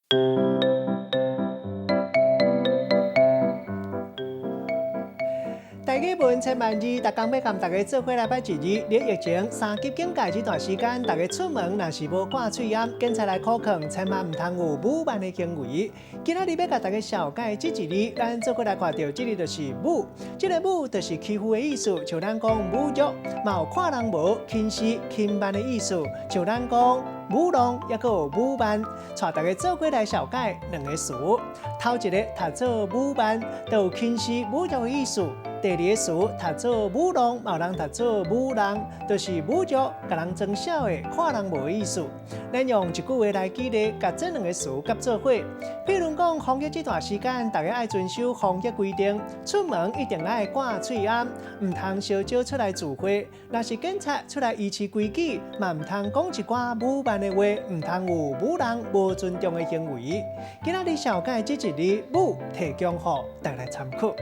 台語文千萬字，逐工欲共大家做伙來掰一字。佇疫情三級警戒這段時間，大家出門若是無掛喙罨，警察來考勸，千萬毋通有侮慢的行為。今仔日欲共大家紹介這一字，咱做伙來看著，這个就是侮，這个侮就是欺負的意思，像咱講侮辱，嘛有看人無輕視、輕慢的意思，像咱講舞弄，抑閣有侮慢。帶大家做伙來紹介兩个詞，頭一个讀做侮慢，就有輕視、侮辱的意思。第二個詞讀做舞弄，嘛有人讀做舞弄，就是侮辱、共人裝痟的、看人無的意思。咱用一句話來舉例，共這兩个詞結做伙。譬如講，防疫這段時間，大家愛遵守防疫規定，出門一定愛掛喙罨，毋通相招出來聚會。若是警察出來維持規矩，嘛毋通講一寡侮慢的話，毋通有侮人、無尊重的行為。今仔日紹介這一字侮，提供予大家來參考。